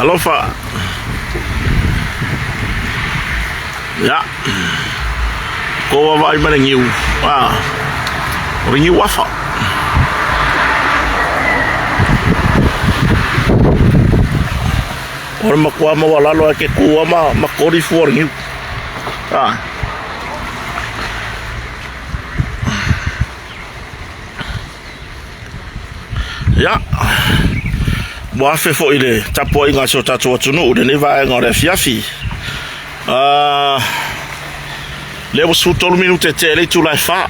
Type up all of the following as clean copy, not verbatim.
Talofa. Ia. Ko vaavaai ma le niu. Ah. O le niu afa. O le matua maualalo ai ke kua ma, ma kori fua o le niu. Ah. Ia, ua afe foi le tapuaiga a si o tatou atunuu i lenei vaega o le afiafi. Uh, lea ua 13 minute tea i le itula e 4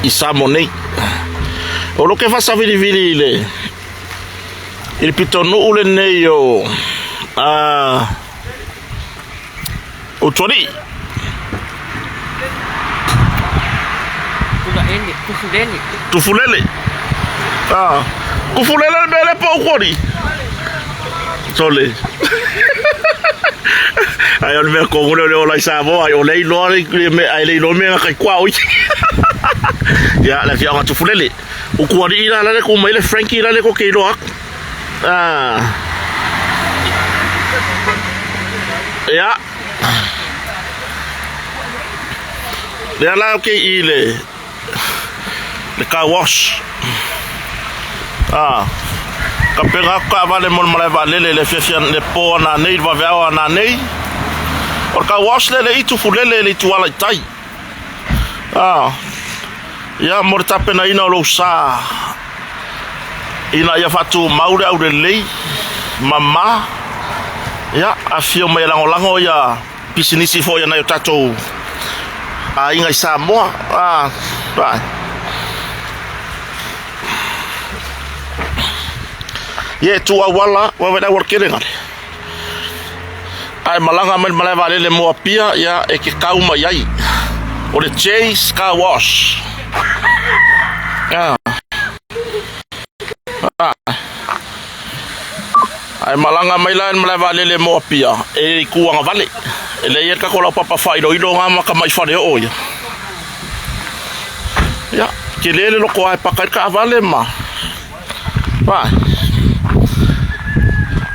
i Samoa nei. O lo ke faasavilivili i le i le pitonuu lenei o uh, Utualii. Tulaele, Tufulele. Tufulele. Ah, Tufulele le mea lea po o Utualii. Sole. Ai o le mea kongo lea o le ola i Samoa, ai o le iloa le mea, ai le iloa mea na kai kua oi. Ia, le afioaga Tufulele. Utualii la le ku mai le Frankie la le ko ke iloa aku. Ah. Ia. Lea la o ke i le le car wash. Ah. Ka pega aku kaavale mo le malae vaalele le afiafi le po ananei le vaveao ananei. O le car wash le le i Tufulele le ituala i tai. Ah. Ia mo le tapenaina o lou sa ina ia faatumau le aulelei mama, ia afifio mai e lagolago ia pisinisi foi a nai o tatou aiga i Samoa. Ah, vai. Ia e tu auala, wawe le auala kele ngale. Ae malaga mai le malae vaalele mo Apia, ia e ke kau mai ai. O le J's Car Wash. Ah. Ah. Ae malaga mai la le malae vaalele mo Apia, e i Kuagavale. E lei e kako lau papa whairoiro ngā maka mai whare o ia. Ia, ke lele loko ai pakai ka vale ma. Vai.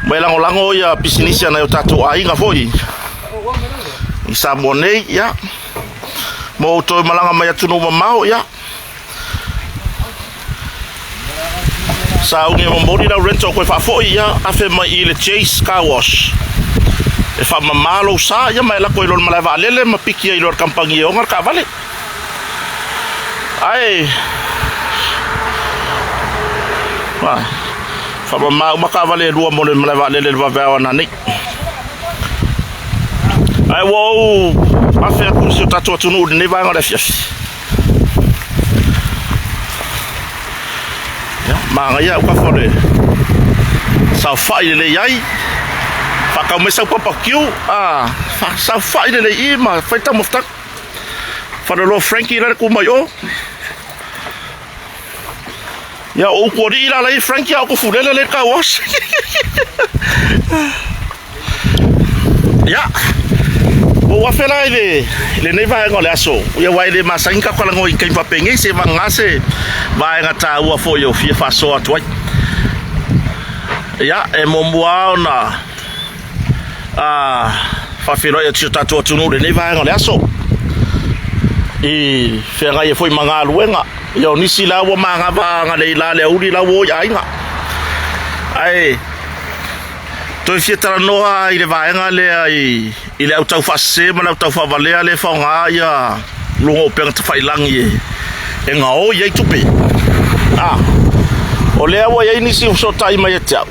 Mai lagolago ia pisinisi a nai o tatou aiga foi i Samoa nei, ia. Mo outou e malaga mai atunuu mamao, ia. Sauni e momoli lau rental koe faafoi, ia, afe mai i le Chase Car Wash. E faamama lou sa, ia, ma e lako i loa le malae vaalele ma piki ai loa le kamupani e ona le taavale. Ae Vai. Faamama uma taavale e lua mo le malae vaalele i le vaveao ananei. Ae ua ou afe atu i si o tatou atunuu i lenei vaega o le afiafi. Ia, manaia au kafa o le saofai lelei ai. Faatau mai sau papakiu, a saofai lelei i ma fai taumafataga. Faleoloa Frankie la le ku mai o. Ia o upu alii la lai Frankie a o Tufulele le car wash. Ia. Ua ou afe la i le lenei vaega o le aso. Ia aua e le masani ka talanoa i taimi faapenei se vagana se vaega taua foi o fia faasoa atu ai. Ia, e muamua ona a faafeiloai atu si o tatou atunuu i lenei vaega o le aso i feagai ai foi ma galuega. Ia o nisi la ua manava agalelei la le auli la ua o i aiga. Ae toe fia talanoa i le vaega lea i, i le autau faasese ma le autau faavalea lea e faaaoga ia luga o upega tafailagi e, e gaoi ai tupe. Ah, o lea ua i ai nisi ua fesootai mai ia te au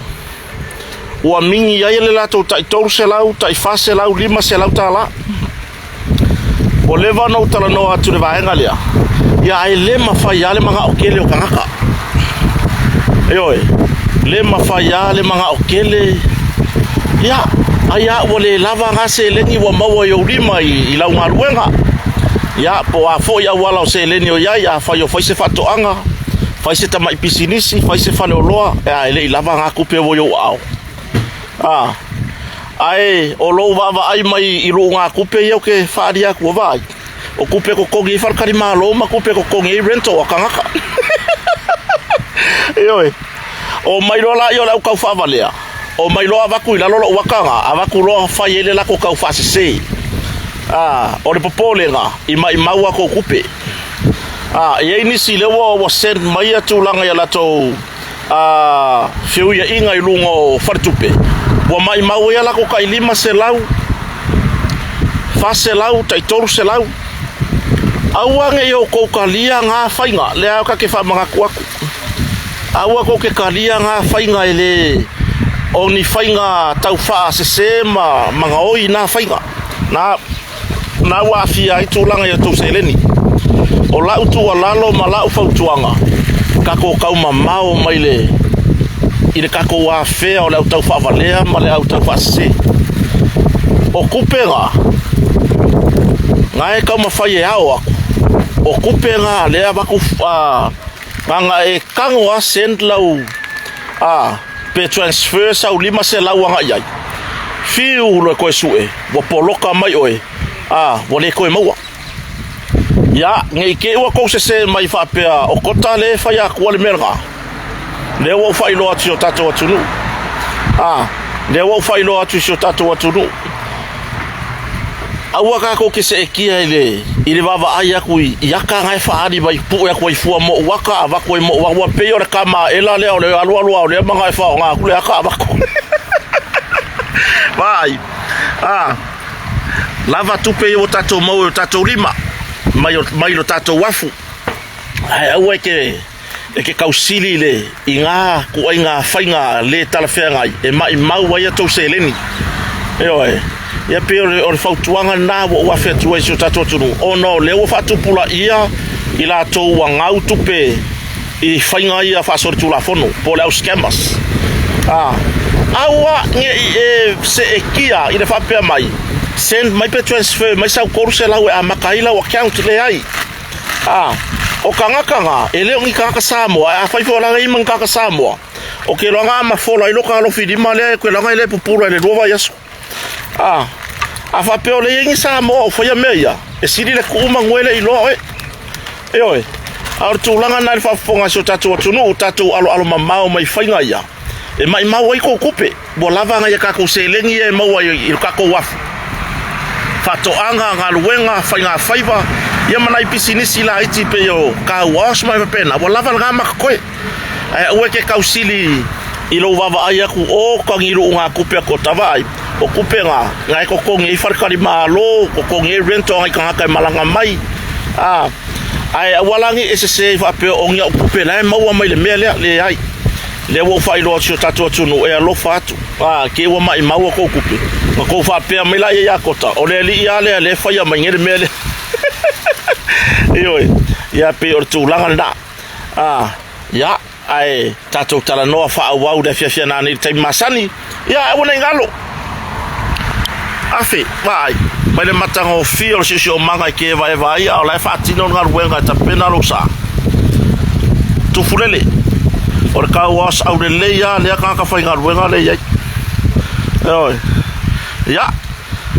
ua migi ai le latou tai 300, tai 400, 500 tala. Ua leva ona ou talanoa atu i le vaega lea, ia ae le mafai lava le manao tele o tagata. Ioe, le mafai lava le manao tele. Ia, ai lava ua le lava na seleni ua maua i ou lima i, i lau galuega. Ia, po o a foi auala o seleni o i ai, afai o fai se faatoaga, Fai se tamai pisinisi, fai se faleoloa, a e le i lava ngā tupe ua i ou aao. A, ae o lou vaavaai mai i lou ngā tupe ia ou te whaaria atu o vaai. O tupe totogi ai faletalimalo ma tupe totogi ai rental a tagata. Ioe. O mai loa laia o le au tau faavalea. Omai loa avatu i lalo lou aka ga, avatu loa fai ai le lako tau faasese. A, o le popolega, i maimau a tou tupe. A, e i ai nisi lea ua, ua send mai ia tulaga i a latou a, feuiaiga i luga o faletupe, ua maimau ai a latou tai 500, 400, tai 300. Aua ne i outou talia na faiga, lea ta te faamanatu atu. Aua tou te talia na faiga e le o ni faiga tau faasese ma magaoi na faiga. Na, na ua aafia ai tulaga i a outou seleni. O lau tuualalo ma lau fautuaga, tatou tau mamao mai le i le tatou afea o le au tau faavalea ma le au tau faasese. O tupe na, na e taumafai e ao atu, o tupe na lea avatu a na e tago a send lau a pe transfer sau 500 agai ai. Fiu loa e toe sue, ua poloka mai oe, a ua le toe maua. Ia, ne i te i ua tou sese mai faapea o Kota lea e fai atua le mea lena. Lea ua ou faailoa atu i o tatou atunuu. A, lea ua ou faailoa atu i si o tatou atunuu. Aua tatou te seetia i le, i le vaavaai atu i, i aka na e faaali mai pue atu ai fua moʻu aka, avatu ai moʻu aka. Ua pei o le kamaela lea o le alualu lava o lea ma e faaaoga atu le aka avatu. Vaai. A, lava tupe ia ua tatou maua i o tatou lima, mai, mai lo tatou afu. Ae aua e te, e te tausili i le, i ngā kuaiga faiga le talafeagai e maimau ai a tou seleni. Ioe. Ia pei o le, o le fautuaga lena ua ou afe atu ai i si o tatou atunuu, ona o lea ua faatupulaia i latou ua gau tupe i faiga ia faasolitulafono po o le au scammers. A, aua ne i e seetia i le faapea mai, send mai pe transfer mai sau 300 e amata ai lau account. Leai. A, o tagata na, e le o ni tagata Samoa, ae afai foi o la e i ai ma ni tagata Samoa, o ke loaga a mafola ai loka alofi lima lea, ke loaga e le pupula i le lua vaiaso. A, a faapea o le i ai ni Samoa o faia mea ia, e sili le tuu ma gue le iloa oe. Ioe, a o le tulaga lena i le faafofoga a si o tatou atunuu, tatou aloalo mamao mai faiga ia, e maimau ai kou tupe. Ua lava nai a tatou seleni ia e maua i le tatou afu, faatoaga, galuega, faigafaiva, ia ma nai pisinisi laiti pei o car wash ma mea faapena, ua lava lena ma totoe. Ae aua e te tausili i lou vaavaai atu, o tagiluuga tupe a Kota, vaai, o tupe na, na e totogi ai faletalimalo, totogi ai rent o nai tagata e malaga mai, a, ae aua la ne i e sese faapea o ni au tupe la e maua mai le mea lea, leai. Lea ua ou faailoa atu i si o tatou atunuu, e alofa atu, a, te i ua maimau a tou tupe, na tou faapea mai laia ia Kota, o le alii lava lea lea e faia mai nei le mea lea. Ioe, ia pei o le tulaga lena. A, ia, ae tatou talanoa faaauau le afiafi ana nei i le taimi masani, ia aua ne i galo. Afe, vaai, mai le matagofie o le siosiomaga e kevaeva ai, a o la e faatino le galuega e tapena lou sa. Tufulele, o le car wash aulelei lava lea tagata faigaluega lea e i ai. Ioe. Ia,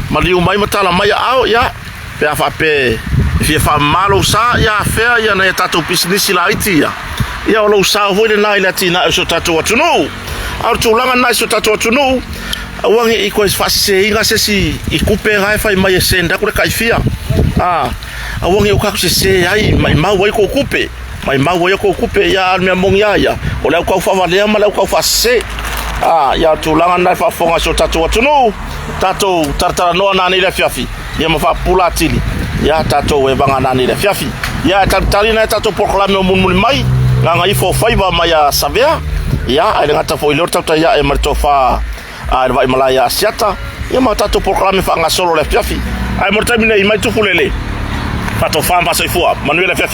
maliu mai ma tala mai aao, ia, pe a faapea e fia faamama lou sa, ia afea ia nai a tatou pisinisi laiti ia. Ia o lou sao foi lena i le atinae o si o tatou atunuu. A o le tulaga lena i si o tatou atunuu, aua ne i toe faaseseina se isi i tupe na e fai mai e send atu le taifia. A, aua ne i o tatou sese ai, maimau ai tou tupe, maimau ai tou tupe, ia a o le mea moni lava ia, o le au tau faavalea ma le au tau faasese. A, ia o le tulaga lena i le faafofoga a si o tatou atunuu, tatou talatalanoa nanei i le afiafi, ia ma faapupula atili, ia tatou e vaga nanei i le afiafi. Ia e talitali nai a tatou polokalame o mulimuli mai, gagaifo o faiva mai a Savea, ia ae le gata foi i lea o le tautai ae ma le tofa a le Vaimalae ia Asiata, ia ma tatou polokalame faagasolo o le afiafi. Ae mo le taimi nei, mai Tufulele, faatofa ma faasoifua, manuia le afiafi.